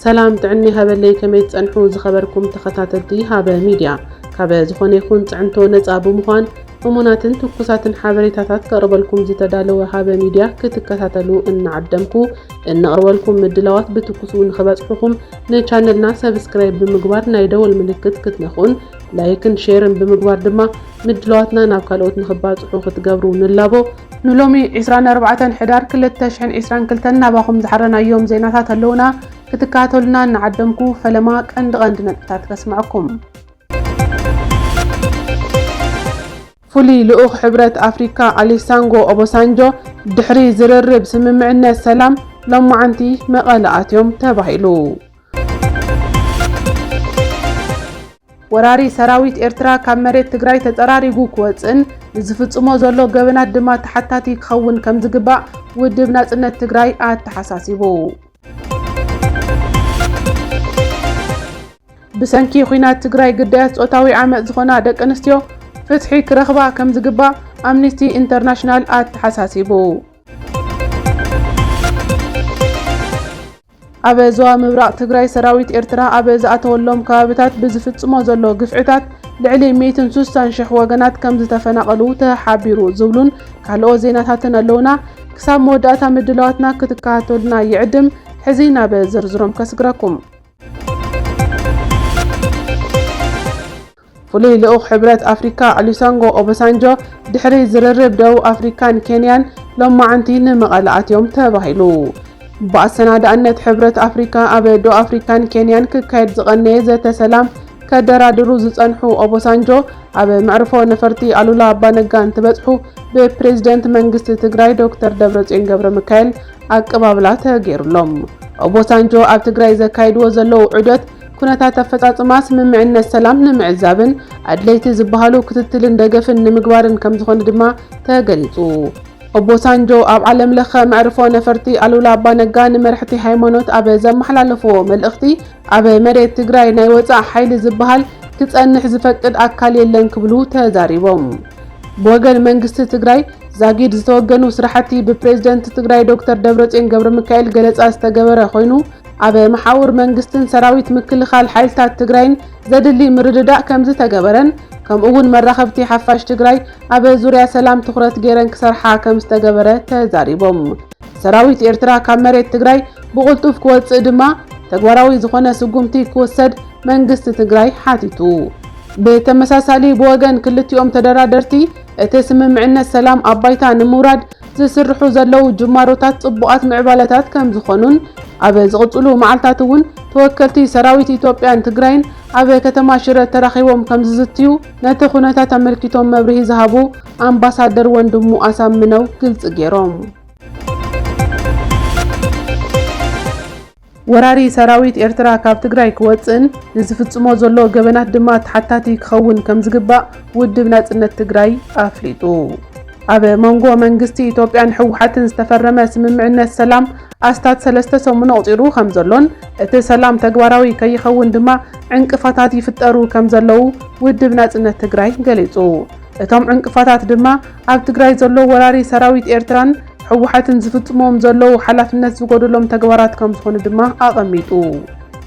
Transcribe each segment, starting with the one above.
ሰላም ጥዕና ይሃበለይ፣ ከመይ ትጸንሑ ዝኸበርኩም ተኸታተልቲ ሃበ ሚድያ? ካበ ዝኾነ ይኹን ጽዕንቶ ነጻ ብምዃን እሙናትን ትኩሳትን ሓበሬታታት ከቕርበልኩም ዝተዳለወ ሃበ ሚድያ ክትከታተሉ እናዓደምኩ፣ እነቕርበልኩም ምድላዋት ብትኩሱ ንኽበጽሑኹም ንቻነልና ሰብስክራይብ ብምግባር ናይ ደወል ምልክት ክትነኽኡን ላይክን ሼርን ብምግባር ድማ ምድላዋትና ናብ ካልኦት ንኽባጽሑ ክትገብሩ ንላቦ። ንሎሚ ዕስራን ኣርባዕተን ሕዳር ክልተ ሽሕን ዕስራን ክልተን ናባኹም ዝሓረናዮም ዜናታት ኣለዉና። ክትከታተሉና እናዓደምኩ ፈለማ ቀንዲ ቀንዲ ነጥብታት ከስምዐኩም። ፍሉይ ልኡኽ ሕብረት ኣፍሪካ ኣሊሳንጎ ኦቦሳንጆ ድሕሪ ዝርርብ ስምምዕነት ሰላም ሎማዓንቲ መቐለ ኣትዮም ተባሂሉ። ወራሪ ሰራዊት ኤርትራ ካብ መሬት ትግራይ ተጸራሪጉ ክወጽእን ንዝፍጽሞ ዘሎ ገበናት ድማ ተሓታቲ ክኸውን ከም ዝግባእ ውድብ ናጽነት ትግራይ ኣተሓሳሲቡ። ብሰንኪ ኲናት ትግራይ ግዳያት ጾታዊ ዓመጽ ዝኾና ደቂ ኣንስትዮ ፍትሒ ክረኽባ ከም ዝግባእ ኣምኒስቲ ኢንተርናሽናል ኣተሓሳሲቡ። ኣብ ዞባ ምብራቕ ትግራይ ሰራዊት ኤርትራ ኣብ ዝኣተወሎም ከባቢታት ብዝፍጽሞ ዘሎ ግፍዕታት ልዕሊ ሚእትን ስሳን ሽሕ ወገናት ከም ዝተፈናቐሉ ተሓቢሩ ዝብሉን ካልኦት ዜናታትን ኣለውና። ክሳብ መወዳእታ ምድላዋትና ክትከታተሉና ይዕድም። ሕዚ ናብ ዝርዝሮም ከስግረኩም። ፍሉይ ልኡኽ ሕብረት ኣፍሪካ ኦሉሰንጎ ኦባሳንጆ ድሕሪ ዝርርብ ደቡብ ኣፍሪካን ኬንያን ሎማዓንቲ ንመቐለ ኣትዮም ተባሂሉ። ብኣሰናዳእነት ሕብረት ኣፍሪካ ኣብ ደቡብ ኣፍሪካን ኬንያን ክካየድ ዝቐነየ ዘተ ሰላም ከደራድሩ ዝጸንሑ ኦባሳንጆ ኣብ መዕርፎ ነፈርቲ ኣሉላ ኣባነጋ እንትበጽሑ ብፕሬዝደንት መንግስቲ ትግራይ ዶክተር ደብረጽዮን ገብረ ሚካኤል ኣቀባብላ ተገይሩሎም። ኦቦሳንጆ ኣብ ትግራይ ዘካይድዎ ዘለዉ ዑደት ኩነታት ኣፈጻጽማ ስምምዕነት ሰላም ንምዕዛብን ኣድለይቲ ዝበሃሉ ክትትልን ደገፍን ንምግባርን ከምዝኾነ ድማ ተገሊጹ። ኦቦሳንጆ ኣብ ዓለም ለኸ መዕርፎ ነፈርቲ ኣሉላ ኣባነጋ ንመራሕቲ ሃይማኖት ኣብ ዘመሓላለፍዎ መልእኽቲ ኣብ መሬት ትግራይ ናይ ወጻእ ሓይሊ ዝበሃል ክጸንሕ ዝፈቅድ ኣካል የለን ክብሉ ተዛሪቦም። ብወገን መንግስቲ ትግራይ ዛጊድ ዝተወገኑ ስራሕቲ ብፕሬዝደንት ትግራይ ዶክተር ደብረጽዮን ገብረ ሚካኤል ገለጻ ዝተገበረ ኮይኑ ኣብ መሓውር መንግስትን ሰራዊት ምክልኻል ሓይልታት ትግራይን ዘድሊ ምርድዳእ ከም ዝተገበረን ከምኡ እውን መራኸብቲ ሓፋሽ ትግራይ ኣብ ዙርያ ሰላም ትኹረት ገይረን ክሰርሓ ከም ዝተገበረ ተዛሪቦም። ሰራዊት ኤርትራ ካብ መሬት ትግራይ ብቕልጡፍ ክወፅእ ድማ ተግባራዊ ዝኾነ ስጉምቲ ክወሰድ መንግስቲ ትግራይ ሓቲቱ። ብተመሳሳሊ ብወገን ክልቲኦም ተደራደርቲ እቲ ስምምዕነት ሰላም ኣብ ባይታ ንምውራድ ዝስርሑ ዘለዉ ጅማሮታት ፅቡቓት ምዕባለታት ከም ዝኾኑን ኣብ ዝቕፅሉ መዓልታት እውን ተወከልቲ ሰራዊት ኢትዮጵያን ትግራይን ኣብ ከተማ ሽረ ተራኺቦም ከም ዝዝትዩ ነቲ ኩነታት ኣመልኪቶም መብርሂ ዝሃቡ ኣምባሳደር ወንድሙ ኣሳምነው ግልፂ ገይሮም። ወራሪ ሰራዊት ኤርትራ ካብ ትግራይ ክወፅእን ንዝፍፅሞ ዘሎ ገበናት ድማ ተሓታቲ ክኸውን ከም ዝግባእ ውድብ ናፅነት ትግራይ ኣፍሊጡ። ኣብ መንጎ መንግስቲ ኢትዮጵያን ህወሓትን ዝተፈረመ ስምምዕነት ሰላም ኣስታት ሰለስተ ሰሙን ኣቑፂሩ ከም ዘሎን እቲ ሰላም ተግባራዊ ከይኸውን ድማ ዕንቅፋታት ይፍጠሩ ከም ዘለዉ ውድብ ናፅነት ትግራይ ገሊፁ። እቶም ዕንቅፋታት ድማ ኣብ ትግራይ ዘሎ ወራሪ ሰራዊት ኤርትራን ህወሓትን ዝፍጽሞም ዘለዉ ሓላፍነት ዝጎደሎም ተግባራት ከም ዝኾኑ ድማ ኣቐሚጡ።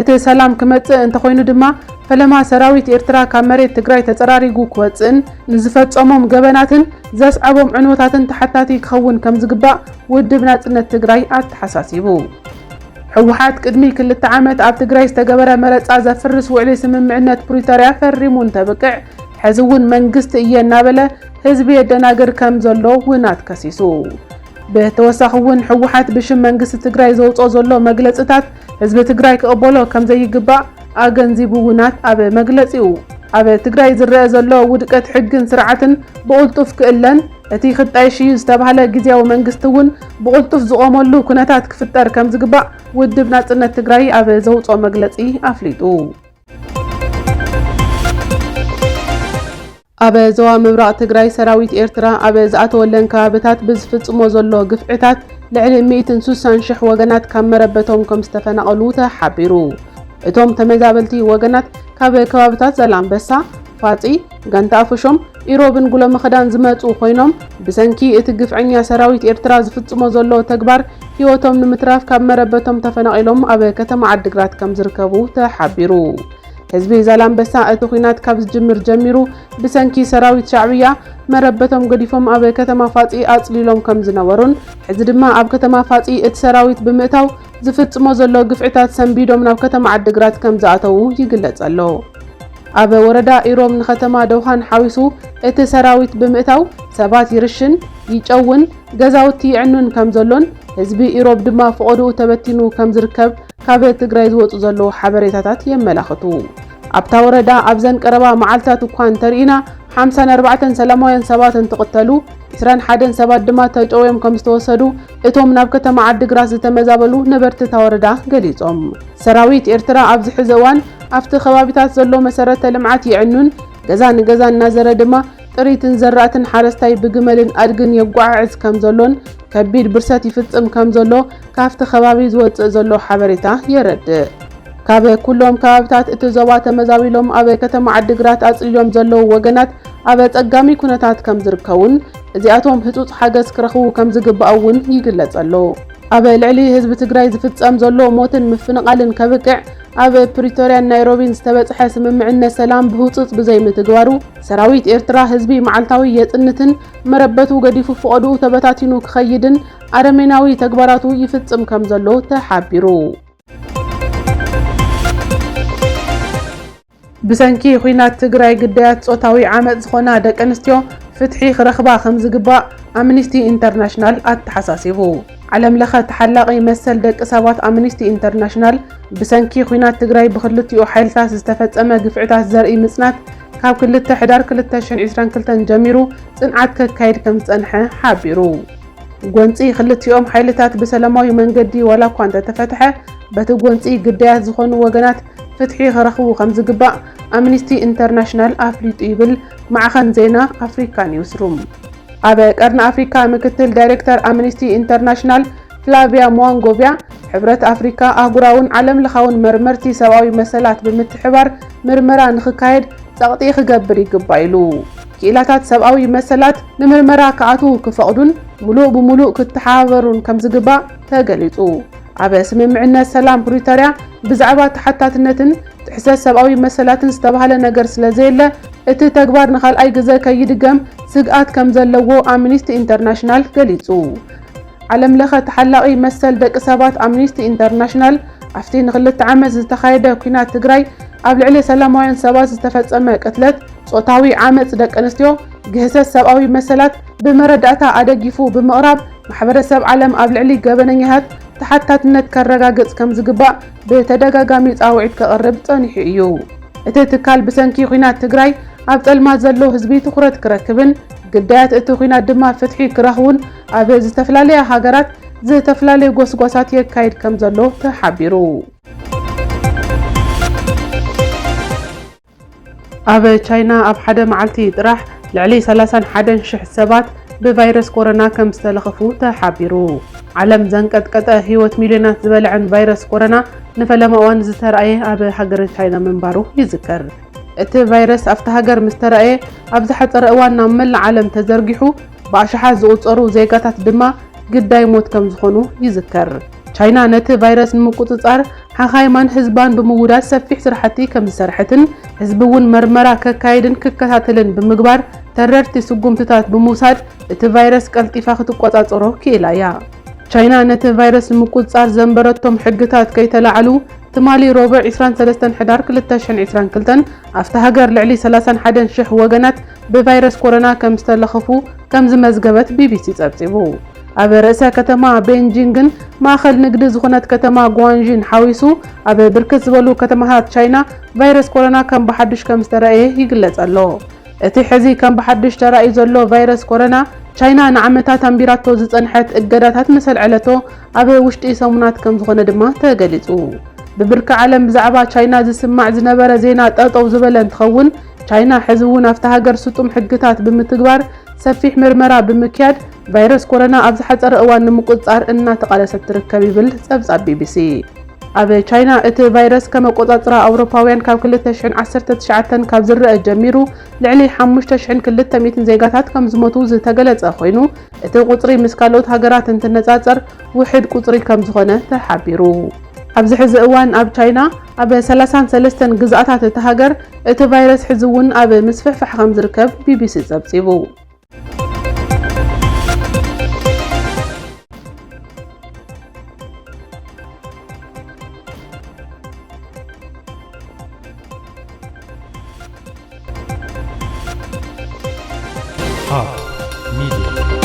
እቲ ሰላም ክመጽእ እንተኾይኑ ድማ ፈለማ ሰራዊት ኤርትራ ካብ መሬት ትግራይ ተጸራሪጉ ክወጽእን ንዝፈጸሞም ገበናትን ዘስዓቦም ዕንወታትን ተሓታቲ ክኸውን ከም ዝግባእ ውድብ ናጽነት ትግራይ ኣተሓሳሲቡ። ህወሓት ቅድሚ ክልተ ዓመት ኣብ ትግራይ ዝተገበረ መረጻ ዘፍርስ ውዕሊ ስምምዕነት ፕሪቶርያ ፈሪሙ እንተብቅዕ፣ ሕዚ እውን መንግስቲ እየ እናበለ ህዝቢ የደናግር ከም ዘሎ ውናት ከሲሱ። ብተወሳኺ እውን ህወሓት ብሽም መንግስቲ ትግራይ ዘውፅኦ ዘሎ መግለፅታት ህዝቢ ትግራይ ክቕበሎ ከም ዘይግባእ ኣገንዚቡ ውናት ኣብ መግለፂኡ። ኣብ ትግራይ ዝረአ ዘሎ ውድቀት ሕግን ስርዓትን ብቕልጡፍ ክእለን እቲ ክጣየሽ እዩ ዝተባህለ ግዝያዊ መንግስቲ እውን ብቕልጡፍ ዝቖመሉ ኩነታት ክፍጠር ከም ዝግባእ ውድብ ናፅነት ትግራይ ኣብ ዘውፅኦ መግለፂ ኣፍሊጡ። ኣብ ዞባ ምብራቕ ትግራይ ሰራዊት ኤርትራ ኣብ ዝኣተወለን ከባብታት ብዝፍጽሞ ዘሎ ግፍዕታት ልዕሊ ሚእትን ስሳን ሽሕ ወገናት ካብ መረበቶም ከም ዝተፈናቐሉ ተሓቢሩ። እቶም ተመዛበልቲ ወገናት ካብ ከባብታት ዛላምበሳ፣ ፋጺ፣ ጋንታ ኣፈሾም፣ ኢሮብን ጉሎ መኸዳን ዝመጹ ኮይኖም፣ ብሰንኪ እቲ ግፍዐኛ ሰራዊት ኤርትራ ዝፍጽሞ ዘሎ ተግባር ህይወቶም ንምትራፍ ካብ መረበቶም ተፈናቒሎም ኣብ ከተማ ዓዲግራት ከም ዝርከቡ ተሓቢሩ። ህዝቢ ዛላምበሳ እቲ ኲናት ካብ ዝጅምር ጀሚሩ ብሰንኪ ሰራዊት ሻዕብያ መረበቶም ገዲፎም ኣብ ከተማ ፋጺ ኣጽሊሎም ከም ዝነበሩን፣ ሕዚ ድማ ኣብ ከተማ ፋጺ እቲ ሰራዊት ብምእታው ዝፍጽሞ ዘሎ ግፍዕታት ሰንቢዶም ናብ ከተማ ዓዲግራት ከም ዝኣተዉ ይግለጽ ኣሎ። ኣብ ወረዳ ኢሮብ ንከተማ ደውሃን ሓዊሱ እቲ ሰራዊት ብምእታው ሰባት ይርሽን፣ ይጨውን፣ ገዛውቲ ይዕኑን ከም ዘሎን ህዝቢ ኢሮብ ድማ ፍቖድኡ ተበቲኑ ከም ዝርከብ ካብ ትግራይ ዝወጹ ዘለዉ ሓበሬታታት የመላኽቱ። ኣብታ ወረዳ ኣብዘን ቀረባ መዓልታት እኳ እንተርኢና ሓምሳን ኣርባዕተን ሰላማውያን ሰባት እንትቕተሉ፣ ዕስራን ሓደን ሰባት ድማ ተጨውዮም ከም ዝተወሰዱ እቶም ናብ ከተማ ዓዲግራት ዝተመዛበሉ ነበርቲ እታ ወረዳ ገሊጾም። ሰራዊት ኤርትራ ኣብዚ ሕዚ እዋን ኣብቲ ከባቢታት ዘሎ መሰረተ ልምዓት ይዕኑን፣ ገዛ ንገዛ እናዘረ ድማ ጥሪትን ዘራእትን ሓረስታይ ብግመልን ኣድግን የጓዓዕዝ ከም ዘሎን ከቢድ ብርሰት ይፍጽም ከም ዘሎ ካብቲ ከባቢ ዝወጽእ ዘሎ ሓበሬታ የረድእ። ካብ ኩሎም ከባቢታት እቲ ዞባ ተመዛቢሎም ኣብ ከተማ ዓዲግራት ኣጽሊሎም ዘለዉ ወገናት ኣብ ኣጸጋሚ ኩነታት ከም ዝርከቡን እዚኣቶም ህጹጽ ሓገዝ ክረኽቡ ከም ዝግባእ እውን ይግለጽ ኣሎ። ኣብ ልዕሊ ህዝቢ ትግራይ ዝፍጸም ዘሎ ሞትን ምፍንቓልን ከብቅዕ ኣብ ፕሪቶርያን ናይሮቢን ዝተበጽሐ ስምምዕነት ሰላም ብህጹጽ ብዘይምትግባሩ ሰራዊት ኤርትራ ህዝቢ መዓልታዊ የጽንትን መረበቱ ገዲፉ ፍቐድኡ ተበታቲኑ ክኸይድን ኣረሜናዊ ተግባራቱ ይፍጽም ከም ዘሎ ተሓቢሩ። ብሰንኪ ኹናት ትግራይ ግዳያት ጾታዊ ዓመጽ ዝኾና ደቂ ኣንስትዮ ፍትሒ ክረኽባ ከም ዝግባእ ኣምኒስቲ ኢንተርናሽናል ኣተሓሳሲቡ። ዓለም ለኸ ተሓላቒ መሰል ደቂ ሰባት ኣምኒስቲ ኢንተርናሽናል ብሰንኪ ኹናት ትግራይ ብክልቲኡ ሓይልታት ዝተፈጸመ ግፍዕታት ዘርኢ ምጽናት ካብ ክልተ ሕዳር ክልተ ሽሕን ዕስራን ክልተን ጀሚሩ ጽንዓት ከካይድ ከም ዝጸንሐ ሓቢሩ። ጎንጺ ክልቲኦም ሓይልታት ብሰላማዊ መንገዲ ዋላ እኳ እንተተፈትሐ፣ በቲ ጎንጺ ግዳያት ዝኾኑ ወገናት ፍትሒ ክረኽቡ ከም ዝግባእ ኣምኒስቲ ኢንተርናሽናል ኣፍሊጡ ይብል ማዕኸን ዜና ኣፍሪካ ኒውስሩም። ኣብ ቀርኒ ኣፍሪካ ምክትል ዳይሬክተር ኣምኒስቲ ኢንተርናሽናል ፍላቪያ ሙዋንጎቪያ፣ ሕብረት ኣፍሪካ ኣህጉራውን ዓለም ለኻውን መርመርቲ ሰብኣዊ መሰላት ብምትሕባር ምርመራ ንኽካየድ ጸቕጢ ክገብር ይግባእ ኢሉ። ክኢላታት ሰብኣዊ መሰላት ንምርመራ ክኣትዉ ክፈቕዱን ምሉእ ብምሉእ ክተሓባበሩን ከም ዝግባእ ተገሊጹ። ኣብ ስምምዕነት ሰላም ፕሪቶርያ ብዛዕባ ተሓታትነትን ጥሕሰት ሰብኣዊ መሰላትን ዝተባህለ ነገር ስለ ዘየለ፣ እቲ ተግባር ንኻልኣይ ግዘ ከይድገም ስግኣት ከም ዘለዎ ኣምኒስቲ ኢንተርናሽናል ገሊጹ። ዓለም ለኸ ተሓላቒ መሰል ደቂ ሰባት ኣምኒስቲ ኢንተርናሽናል፣ ኣብቲ ንክልተ ዓመት ዝተኻየደ ኲናት ትግራይ ኣብ ልዕሊ ሰላማውያን ሰባት ዝተፈጸመ ቅትለት፣ ጾታዊ ዓመጽ ደቂ ኣንስትዮ፣ ግህሰት ሰብኣዊ መሰላት ብመረዳእታ ኣደጊፉ ብምቕራብ፣ ማሕበረሰብ ዓለም ኣብ ልዕሊ ገበነኛታት ተሓታትነት ከረጋግጽ ከም ዝግባእ ብተደጋጋሚ ጻውዒት ከቕርብ ጸኒሑ እዩ። እቲ ትካል ብሰንኪ ኲናት ትግራይ ኣብ ጸልማት ዘሎ ህዝቢ ትኹረት ክረክብን ግዳያት እቲ ኲናት ድማ ፍትሒ ክረኽቡን ኣብ ዝተፈላለያ ሃገራት ዝተፈላለየ ጎስጓሳት የካይድ ከም ዘሎ ተሓቢሩ። ኣብ ቻይና ኣብ ሓደ መዓልቲ ጥራሕ ልዕሊ ሰላሳን ሓደን ሽሕ ሰባት ብቫይረስ ኮሮና ከም ዝተለኸፉ ተሓቢሩ። ዓለም ዘንቀጥቀጠ ህይወት ሚልዮናት ዝበልዐን ቫይረስ ኮሮና ንፈለማ እዋን ዝተራእየ ኣብ ሃገረ ቻይና ምንባሩ ይዝከር። እቲ ቫይረስ ኣብቲ ሃገር ምስ ተራእየ ኣብ ዝሓጸረ እዋን ናብ መላእ ዓለም ተዘርጊሑ ብኣሽሓት ዝቑጸሩ ዜጋታት ድማ ግዳይ ሞት ከም ዝኾኑ ይዝከር። ቻይና ነቲ ቫይረስ ንምቁጽጻር ሓኻይማን ህዝባን ብምውዳድ ሰፊሕ ስራሕቲ ከም ዝሰርሐትን ህዝቢ እውን መርመራ ከካይድን ክከታተልን ብምግባር ተረርቲ ስጉምትታት ብምውሳድ እቲ ቫይረስ ቀልጢፋ ክትቆጻጸሮ ክኢላ እያ። ቻይና ነቲ ቫይረስ ንምቁጽጻር ዘንበረቶም ሕግታት ከይተላዕሉ ትማሊ ሮብዕ ዕስራን ሰለስተን ሕዳር ክልተ ሽሕን ዕስራን ክልተን ኣብታ ሃገር ልዕሊ ሰላሳን ሓደን ሽሕ ወገናት ብቫይረስ ኮሮና ከም ዝተለኸፉ ከም ዝመዝገበት ቢቢሲ ጸብጺቡ። ኣብ ርእሰ ከተማ ቤንጂንግን ማእኸል ንግዲ ዝኾነት ከተማ ጓንዥን ሓዊሱ ኣብ ብርክት ዝበሉ ከተማታት ቻይና ቫይረስ ኮሮና ከም ብሓድሽ ከም ዝተረእየ ይግለጽ ኣሎ። እቲ ሕዚ ከም ብሓድሽ ተራእዩ ዘሎ ቫይረስ ኮሮና ቻይና ንዓመታት ኣንቢራቶ ዝጸንሐት እገዳታት ምስ ኣልዐለቶ ኣብ ውሽጢ ሰሙናት ከም ዝኾነ ድማ ተገሊጹ። ብብርኪ ዓለም ብዛዕባ ቻይና ዝስማዕ ዝነበረ ዜና ጠጠው ዝበለ እንትኸውን፣ ቻይና ሕዚ እውን ኣብታ ሃገር ስጡም ሕግታት ብምትግባር ሰፊሕ ምርመራ ብምክያድ ቫይረስ ኮሮና ኣብ ዝሓጸረ እዋን ንምቁጽጻር እናተቓለሰት ትርከብ ይብል ጸብጻብ ቢቢሲ። ኣብ ቻይና እቲ ቫይረስ ከመቆጻጽራ ኣውሮፓውያን ካብ ክልተ ሽሕን ዓሰርተ ትሽዓተን ካብ ዝረአ ጀሚሩ ልዕሊ ሓሙሽተ ሽሕን ክልተ ሚእትን ዜጋታት ከም ዝሞቱ ዝተገለጸ ኮይኑ፣ እቲ ቁጽሪ ምስ ካልኦት ሃገራት እንትነጻጸር ውሕድ ቁጽሪ ከም ዝኾነ ተሓቢሩ። ኣብዚ ሕዚ እዋን ኣብ ቻይና ኣብ ሰላሳን ሰለስተን ግዝኣታት እቲ ሃገር እቲ ቫይረስ ሕዚ እውን ኣብ ምስፍሕፋሕ ከም ዝርከብ ቢቢሲ ጸብጺቡ።